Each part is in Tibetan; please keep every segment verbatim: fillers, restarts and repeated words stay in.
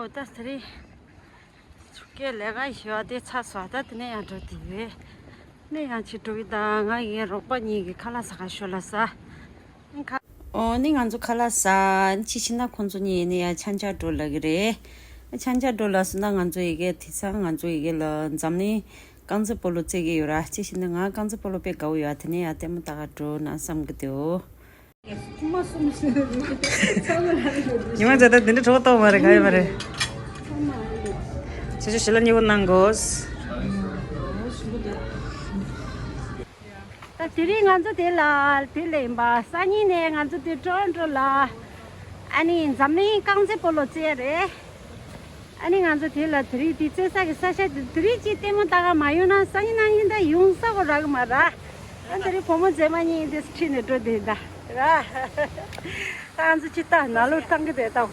ད་དེ་རིང་ཆུ་སྐྱེས་ལས་ཀ་ཞུ་བ་དེ་ཚར་སོང་། ད་དེ་ནས་ཡང་འགྲོ་དེ་ཡོད། ནས་ཡང་ཕྱིར་འགྲོ་གི། ད་ང་ཡི་རོགས་པ་གཉིས་ཀྱི་ཁ་ལག་ཟ་ག་ཤོག་ལ་ཟ། ཨོ་ནི་ང་ཚོ་ཁ་ལག་ཟ། ཕྱི་ཕྱི་ན་ཁོང་ཚོ་གཉིས་ནི་ཡང་ཆང་ཆ་འགྲོ་ལ་གི་རེད། ཆང་ཆ་འགྲོ་ལ་སོང་ན་ང་ཚོ་ཡི་གེ་དེ་ཚང་ང་ཚོ་ཡི་གེ་ལ་འཛམ་གླིང་རྐང་རྩེད་སྤོ་ལོ་རྩེད་ཀྱི་ཡོད་ར། ཕྱི་ཕྱི་ན་ང་རྐང་རྩེད་སྤོ་ལོ་དཔེ་དགའ་བོ་ཡོད། དེ་ནས་ཡང་ལྟད་མོ་ལྟ་ག་འགྲོ་ན་བསམ་གི་འདུག་ཉི་མ་ཚོ་ད་འདི་འདྲ་གྲོགས་གཏོང་མ་རེད། ག་ཡོད་མ་རེད། ཆེ་ཆེ་ཞི་ལ་ཉེ་བོ་གནང་དགོས། ད་དེ་རིང་ང་ཚོ་དེ་ལ་དེ་ལ་ཡིན་པ། སང་ཉིན་ནས་ང་ཚོ་དེ་ཀྲོ་རོན་ཀྲོ་ལ་ཨ་ནི་འཛམ་གླིང་རྐང་རྩེད་སྤོ་ལོ་རྩེད་རེད། ཨ་ནི་ང་ཚོ་དེ་ལ་དེ་རིང་དེ་རྩེད་ས་གི་ས་ཆ་དེ་དེ་རིང་ཅིག་ལྟད་མོ་ལྟ་ག་མ་ཡོང་ན་སང་ཉིན་གནངས་ཉིན་ད་ཡོང་ས་གོ་རག་གི་མ་ར། ཨ་དེ་རིང་བུ་མོ་མཛེས་མ་གཉིས་དེ་ཁྲིད་ནས་འགྲོ་བསྡད་ད་ར། ད་ང་ཚོ་ཅི་ལྟ་ནང་ལོགས་བཏང་གི་བསྡད་ད།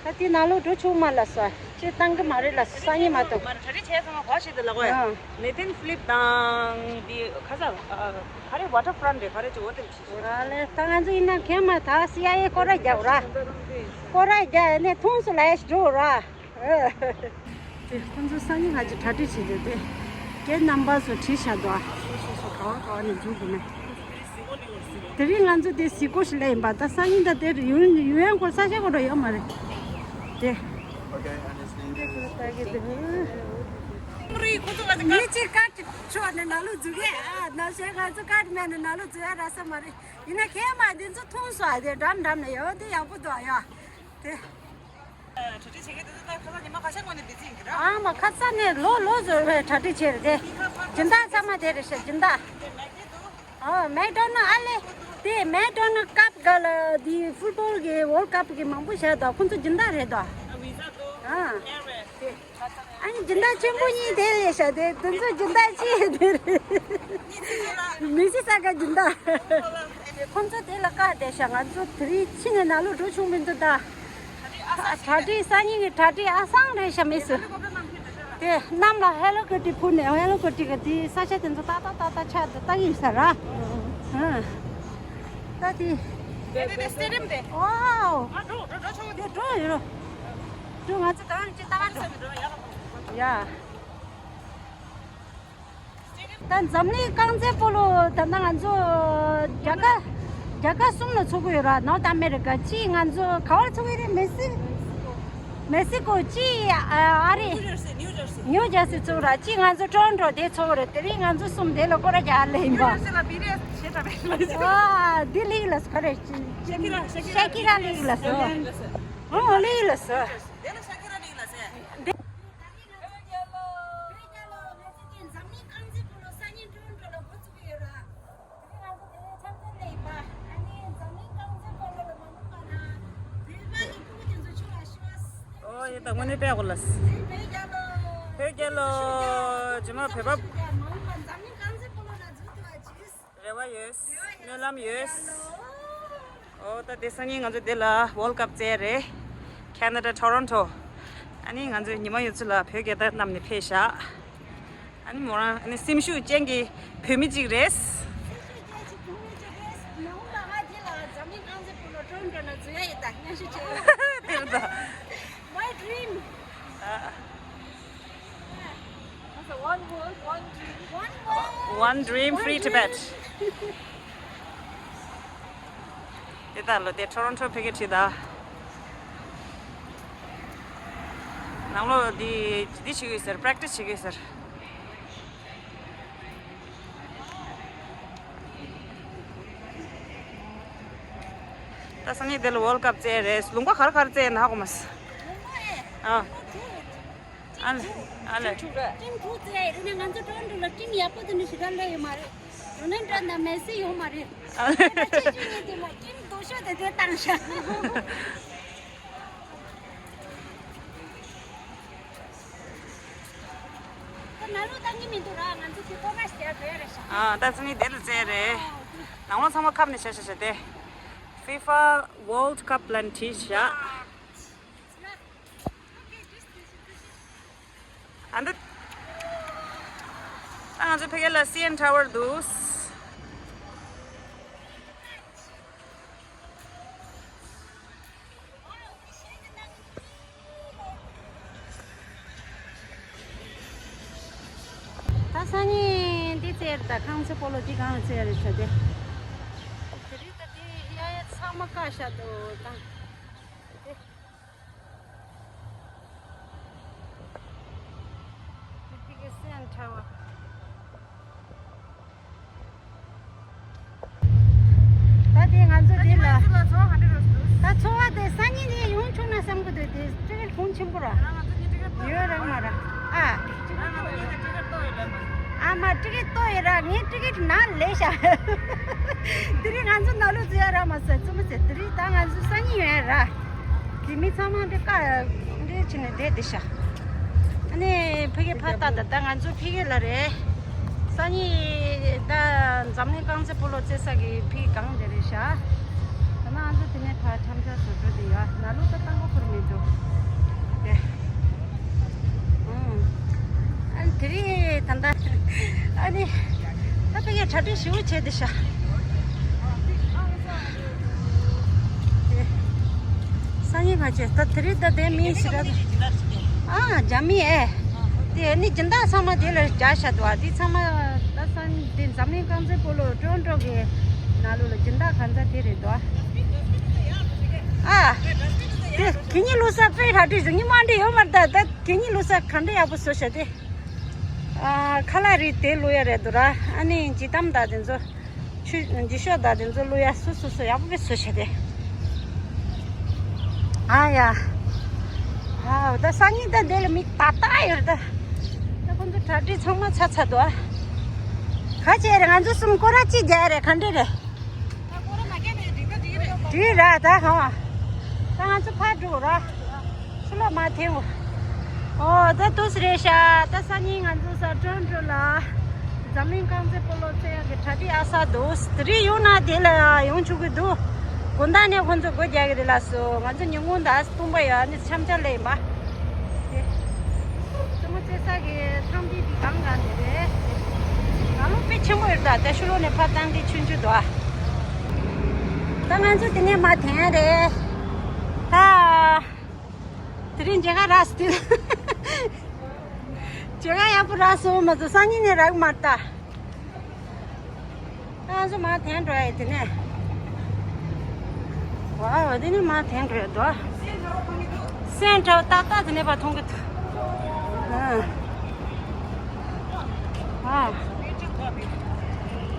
ད་དེ་ནང་ལོགས་འགྲོ་ཆོག་མ་ལ་ས་ཅི་བཏང་གི་མ་རེད་ལ། སང་ཉིན་མ་གཏོགས། མ་རེད། གྲ་སྒྲིག་བྱས་ཚང་མ་གོ་ཞིག་དེ་ལ་གོ་ཡ། ཨ། Nathan Phillips དང་དེ་ཁ་ས་ག་རེ་Waterfront རེད། ག་རེ་ཅིག་འོ་དེ་ཞིག་ཨ་ལས། ད་ང་ཚོ་ཡིན་ན་མཁན་མ་ད་སི་ཨའི་ཨེ་སྐོར་ར་རྒྱག་ར། སྐོར་ར་རྒྱག་ནས་ཐུང་སུ་ལ་ཡ་ཞིག་འགྲོ་ར། དེ་ཁོང་ཚོ་སང་ཉིན་ང་ཚོ་གྲ་སྒྲིག་བྱེད་དེ་དེ། ཁྱེད་རྣམ་པ་ཚོ་བྲིས་བཞག་འདུག་ཨ། སོ་སོ་སོ་ག་བ་ག་བ་ནས་འཛུལ་དགོས་མེད། དེ་རིང་ང་ཚོ་དེ་གཟིགས་སྐོར་ཞིག་ལ་ཡིན་པ། ད་སང་ཉིན་ད་དེ་ཡུན་ཡུན་ཡན་སྐོར་ས་ཆ་སྐོར་ར་ཡོད་མ་རེད། དེ། ཁོང་ཚོ་ང་ཚོ་མི་གཅིག་ཀར་ཆོག་ནས་ནང་ལོགས་འཛུལ་གས། ཨ་ནང་བཞིན་ང་ཚོ་ཀར་མེད་ནས་ནང་ལོགས་འཛུལ་ཡ་རག་ས་མ་རེད། ཡིན་ན་ཁྱེད་མ་འདི་ཚོ་མཐོང་སོང་ཨ། དེ་འགྲམ་འགྲམ་ནས་ཡོད་དེ་ཡག་པོ་འདུག་ཨ་ཡ། དེ། གྲ་སྒྲིག་བྱེད་མཁན་དེ་ཚོ་ད་ཁ་སང་ཉི་མ་ཁ་ཤས་སྔོན་ནས་འདི་ཚོ་ཡིན་གྱི་ར། ཨ་མ་ཁ་སང་ནས་ལོ་ལོ་བཟོ་བའི་གྲ་སྒྲིག་བྱས་རེད་དེ། སྦྱིན་བདག་ཚང་མ་དེ་རེད་ཤག་སྦྱིན་བདག་ཨ་མེག་ཌོ་ནལ་ཨ་ལེ། དེ་མེག་ཌོ་ནལ་ཀབ་ག་ལ་དེ་ཕུཊ་བོལ་གི་ཝོལ་ཀབ་གི་མང་པོ་བཞག་འདུག་ཁོང་ཚོ་སྦྱིན་བདག་རེད་འདུག་ཨ་དེ། ཨ་ནི་སྦྱིན་བདག་ཆེན་པོ་གཉིས་དེ་ལས་ཤག་དེ་དེ་ཚོ་སྦྱིན་བདག་ཅི་དེ་རེད། མི་སི་ས་ག་སྦྱིན་བདག་ཁོང་ཚོ་དེ་ལ་བཀག་བསྡད་ཤག་ང་ཚོ་དེ་རིང་ཕྱི་ནས་ནང་ལོགས་འགྲོ་ཆོག་མི་འདུག་ད། གྲ་སྒྲིག་སང་ཉིན་གྱི་གྲ་སྒྲིག་ཨ་སང་རེད་ཤག་མི་སི། དེ་གནམ་ལ་ཧེ་ལོ་ཀི་ཊི་ཕུལ་ནས་ཧེ་ལོ་ཀི་ཊི་གི་དེ་ས་ཆ་དེ་ཚོ་ཏག་ཏག་ཏག་ཏག་ཆགས་འདུག་ལྟ་གི་ཡིན་ས་ར། ཨ། ད་དེ། དེ་དེ་སི་ཊེ་ཌི་ཡམ་དེ། ཨོ། ཨ་འགྲོ་འགྲོ་འགྲོ་ཆོག་གི་དེ་འགྲོ་ཡོད་རོ། འགྲོ་ང་ཚོ་གང་ཅི་ལྟ་ག་འགྲོ། ཡ། ད་འཛམ་གླིང་རྐང་རྩེད་སྤོ་ལོ་ད་ལྟ་ང་ཚོ་རྒྱལ་ཁབ་རྒྱལ་ཁབ་གསུམ་ལ་ཚོགས་ཀྱི་ཡོད་ར། ནོར་ཐ་མེ་རི་ཀ་གཅིག་ང་ཚོ་ག་བར་ཚོགས་ཀྱི་རེད། མེག་སི་མེག་སི་ཀོ་གཅིག་ཨ་རི་ནིའུ་ཇར་སི་ཚོགས་ར། གཅིག་ང་ཚོ་ཊོ་རོན་ཊོ་དེ་ཚོགས་རེད། དེ་རིང་ང་ཚོ་གསུམ་དེ་ལ་སྐོར་ར་རྒྱག་ལེ་ཡིན་པ། ཨ་དེ་ལིག་ལ་སོ་རེད། ཤ་ཀི་ར་ལིག་ལ་སོ། ཨོ་ལིག་ལ་སོ། ཨོ་ཡེ་ད་དངོས་གནས་དཔེ་ཡག་པོ་ལ། བོད་རྒྱལ་ལོ། རྗེས་མ་བོད་པ། རེ་བ་ཡོད། སྨོན་ལམ་ཡོད། ཨོ་ད་དེ་སང་ཉིན་ང་ཚོ་འདི་ལ་ཝོལ་ཀབ་རྩེ་རེད། ཁེ་ན་ཌ་ཊོ་རོན་ཊོ། ཨ་ནི་ང་ཚོ་ཉི་མ་ཡོད་ཚད་ལ་བོད་རྒྱལ་དར་བསྣམས་ནས་ཕེབས་ཤག་ཨ་ནི་མོ་རང་ཨ་ནི་སེམས་ཤུགས་ཅན་གྱི་བོད་མི་གཅིག་རེད། དེ་རེད་ད། My dream. One world, one dream. One dream, free Tibet. དེ་ལྟར་ལོ་དེ་ཊོ་རོན་ཊོ་ཕེབས་ཀྱི་ཁྲིད་ད། ནང་ལོ་འདི་འདི་བྱེད་ཀྱི་ཟེར། པྲེག་ཊི་སི་བྱེད་ཀྱི་ཟེར། ད་སང་ཉིན་དེ་ལ་ཝོལ་ཀབ་རྩེ་རེད། ལུང་པ་ག་རེ་ག་རེ་རྩེ་ཡིན་ན་ཧ་གོ་མ་སོང་། ཨ། ཨ་ལེ། ཨ་ལེ། ཊིམ་དྲུག་རེད། ཊིམ་དྲུག་རྩེ་ཡ་ཡིན་ན་ང་ཚོ་ཊོ་རོན་ཊོ་ལ་ཊིམ་ཡག་པོ་དེ་འདྲ་ཞིག་ག་ལས་ཡོད་མ་རེད། རོ་ནལ་ཌོ་དང་མེ་སི་ཡོད་མ་རེད། ཨ་ལེ། ད་ཆེ་ཆུང་གཉིས་དེ་ལ་ཊིམ་སྡུག་ཤོས་དེ་དེ་བཏང་ཤག་ད་ནང་ལོགས་བཏང་གི་མི་འདུག་ར། ང་ཚོ་དེ་ཀོ་ར་ཞིག་རྒྱག་དགོས་རེད་ཤག་ཨ། ད་ཚང་མ་དེ་ལ་རྩེ་རེད། ནང་ལོགས་ཚང་མ་ཁབ་ནས་བྱ་བྱ་བྱ་དེ། ཕི་ཕ་ཝོལ་ཀབ་ལབ་བྲིས་བཞག་ཨ་འདི། ད་ང་ཚོ་ཕ་གི་ལ་སི་ཨེན་ཊ་ཝར་འདུག་ད་རྐང་རྩེད་སྤོ་ལོ་འདི་གང་རྩེ་ཡ་རེད་ཤག་དེ། དེ་རིང་ད་དེ་གཡས་གཡོན་ཚང་མ་བཀག་བཞག་འདུག་ད། དེ། དེ་ཕ་གི་སེམས་ཁྲལ་བ། ད་དེ་ང་ཚོ་དེ་ལ། ད་ཚོར་བ་དེ་སང་ཉིན་དེ་ཡོང་ཆོག་ན་བསམ་གི་འདུག་དེ་ཊི་ཀེཊ་གོང་ཆེན་པོ་ར། ཡོད་ར་མ་ར། ཨ། ཨ་མ་ཊི་ཀེཊ་ཏོ་ཡོད་ར། ངའི་ཊི་ཀེཊ་ནང་ལས་ཤག་དེ་རིང་ང་ཚོ་ནང་ལོགས་འཛུལ་ཡ་ར་མ་ཟད་རྩུབ་མོ་ཟད། དེ་རིང་ད་ང་ཚོ་སང་ཉིན་ཡོང་ཡ་ར། དེ་མི་ཚང་མ་འདི་ཀ་འདི་བྱས་ནས་བསྡད་དེ་ཤག་ཨ་ནི་ཕ་གི་ཕ་ཏག་ཏག་ད་ང་ཚོ་ཕ་གི་ལ་རེད། སང་ཉིན་ད་འཛམ་གླིང་རྐང་རྩེད་སྤོ་ལོ་རྩེ་ས་གི་ཕ་གི་སྒང་དེ་རེད་ཤག་ད་ང་ཚོ་དེ་ནས་ཕར་འཆམ་འཆམ་བཟོ་འགྲོ་དེ་ཡ། ནང་ལོགས་ད་རྟག་པར་ཁུར་མི་འདུག་དེ། ཨང་། ཨ་ནི་དེ་རིང་ད་ལྟ་ཨ་ནི་ད་ཕ་གིའི་གྲ་སྒྲིག་ཞེ་པོ་བྱས་བསྡད་ཤག་དེ་སང་ཉིན་ག་བྱས། ད་དེ་རིང་ད་དེ་མི་ཞེ་དྲག་ཨ་རྒྱ་མི་ཨེ། དེ་ནི་སྦྱིན་བདག་ཚང་མ་དེ་ལ་རྒྱག་བཞག་འདུག་ཨ་དེ་ཚང་མ་ད་སང་དེ་འཛམ་གླིང་རྐང་རྩེད་སྤོ་ལོ་ཊོ་རོན་ཊོ་གི་ནང་ལོགས་ལ་སྦྱིན་བདག་གང་ཚ་དེ་རེད་འདུག་ཨ། དེ་གད་སྙིགས་བླུག་ས་དཔེ་གྲ་སྒྲིག་བྱུང་། ཉི་མ་འདི་ཡོད་མ་རེད། ད་ད་གད་སྙིགས་བླུག་ས་ག་འདྲ་ཡག་པོ་བཟོས་བཞག་དེ། ཨ། ཁ་ལག་རིགས་དེ་བླུག་ཡ་རེད་འདུག་ར། ཨ་ནི་འགྱིག་དམ་དང་དེ་ཚོ། ཆུ་འགྱིག་ཤོག་དང་དེ་ཚོ་བླུག་ཡ་སོ་སོ་སོ་ཡག་པོ་དཔེ་བཟོས་བཞག་དེ། ཨ་ཡ། ཨ། ད་སང་ཉིན་ད་འདི་ལ་མི་ཏག་ཏག་ཡོད་རེད་ད། ད་ཁོང་ཚོ་གྲ་སྒྲིག་ཚང་མ་ཚར་ཚར་འདུག་ཨ། ག་བྱས་རེད། ང་ཚོ་གསུམ་སྐོར་ར་གཅིག་རྒྱག་རེད། ག་འདྲ་རེད། འགྲིག་ར་ད་གང་བ། ད་ང་ཚོ་ཕར་འགྲོ་ར། ཕྱི་ལོགས་མར་འཐེན་འོ། ཨོ་ད་འདུག་སེ་རེད་ཤག་ད་སང་ཉིན་ང་ཚོ་ས་ཊོ་རོན་ཊོ་ལ་འཛམ་གླིང་རྐང་རྩེད་སྤོ་ལོ་རྩེ་ཡག་གི་གྲ་སྒྲིག་ཨ་ས་འདུག་དེ་རིང་ཡོང་ན་དེ་ལ་ཡོང་ཆོག་གི་འདུག་དགོང་དག་ནས་ཁོང་ཚོ་སྒོ་རྒྱག་གི་རེད་ལགས་སོ། ང་ཚོ་ཉིན་གུང་དང་སྟོང་པ་ཡོད་ནི་འཆམ་འཆམ་ལས་ཡིན་པ། དེ། རྩེད་མོ་རྩེ་ས་གི་ཐང་འདི་འདི་གང་ག་འདི་རེད། ནང་ལོགས་དཔེ་ཆེན་པོ་ཡོད་ད། དེ་ཕྱི་ལོགས་ནས་ཕར་བཏང་དེ་ཆུང་ཆུང་འདུག་ཨ། ད་ང་ཚོ་དེ་ནས་མར་འཐེན་རེད། ད། དེ་རིང་མཇལ་ཁ་རག་སོང་། མཇལ་ཁ་ཡག་པོ་རག་སོང་། མ་གཏོགས་སང་ཉིན་ནས་རག་མ་རེད་ད། ང་ཚོ་མར་འཐེན་འགྲོ་ཡ་ཡིན་དེ་ནས། ཝའོ། དེ་ནས་མར་འཐེན་འགྲོ་ཡ་འདུག་སེམས་ཁྲལ་ཏག་ཏག་དེ་ནས་ཕར་མཐོང་གི་འདུག་ཨ། ཨ།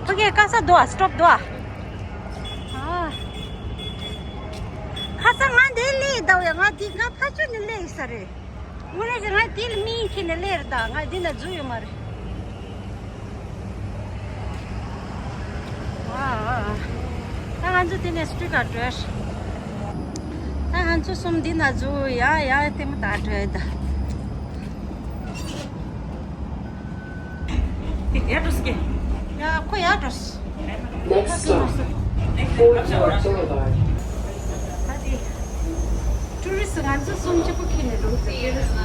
ཕ་གིར་དཀའ་ས་འདུག་ཨ། སི་ཊོབ་འདུག་ཨ། ཨ། ཁ་སང་ང་འདིར་སླེབས་ཡོད་ད། ཡ། ང་འདི་ང་ཕར་ཕྱོགས་ནས་སླེབས་ཡོད་ས་རེད། དངོས་གནས་ཀྱི་ང་འདི་ལ་མིང་ཁྱེར་ནས་སླེབས་རེད་ད། ང་འདི་ན་འཛུལ་ཡོད་མ་རེད། ཨ། ཨ། ད་ང་ཚོ་འདི་ནས་སི་ཊི་ཀར་འགྲོ་ཡ། ད་ང་ཚོ་གསུམ་འདི་ན་འཛུལ་ཡ། ཡ་ལྟད་མོ་ལྟ་འགྲོ་ཡ་ད། ཡར་འགྲོ་སི་ཀེ། ཡ། ཁོ་ཡར་འགྲོ་སི། Next stop, Ford Road Boulevard. ད་དེ། ཊུ་རི་སི་ང་ཚོ་གསུམ་གཅིག་པུ་ཁྱེར་ནས་འགྲོ་གི་འདུག་ཊུ་རི་སི།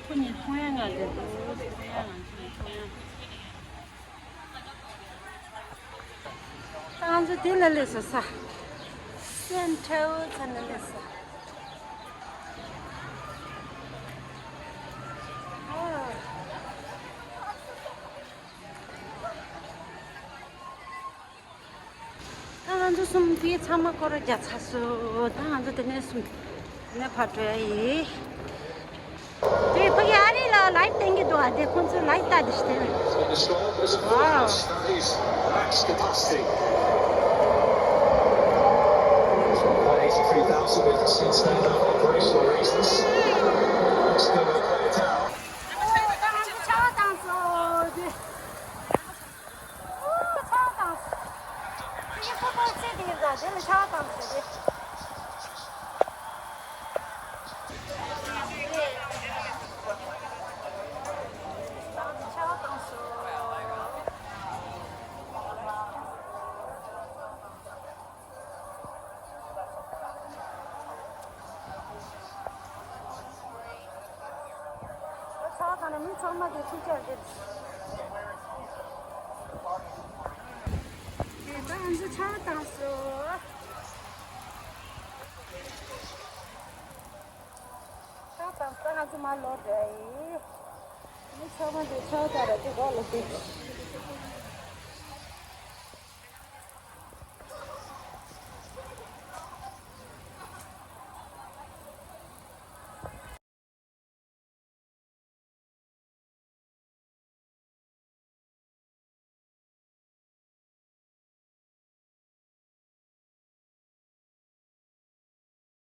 ཁོ་གཉིས་མཐོང་ཡ་ང་ལས་འདུག་མཐོང་ཡ་ང་ཚོ་མཐོང་ཡ། ང་ཚོ་དེ་ལ་སླེབས་སོང་ས། སེན་ཊྲལ་ཚ་ན་སླེབས་སོང་། ཨོ། ད་ང་ཚོ་གསུམ་དེ་ཚང་མ་སྐོར་ར་རྒྱག་ཚར་སོང་། ད་ང་ཚོ་དེ་ནས་གསུམ་དེ་ནས་ཕར་འགྲོ་ཡ་ཡིན། དེ་ཕ་གི་ཨ་རི་ལ་ལའིབ་བསྟན་གྱི་འདུག་ཨ། དེ་ཁོང་ཚོས་ལའིབ་ལྟ་དེ་ཞིག་དེ་ལ། Wow. Max capacity. Eighty-three thousand with since then, operational reasons. Still not quite down. ཨོ། ད་ང་ཚོ་ཆར་པ་བཏང་སོང་། དེ། ཨོ། ཆར་པ་བཏང་སོང་། དེ་ཕོ་ཕོ་ཚེ་དེ་ཡིན་ཙང་དེ་ལ་ཆར་པ་བཏང་སོང་དེ། ཆར་པ་བཏང་སོང་། ཆར་པ་བཏང་ནས་མི་ཚང་མ་དེ་ཁྲིད་ཆར་རེད། ད་ང་ཚོ་ཆང་བཏང་སོང་། ཆང་བཏང་སོང་། ང་ཚོ་མར་ལོག་འགྲོ་ཡིན། མི་ཚང་མ་འདི་ཆང་བཏང་ར་དེ་འགོག་ལ་དེ།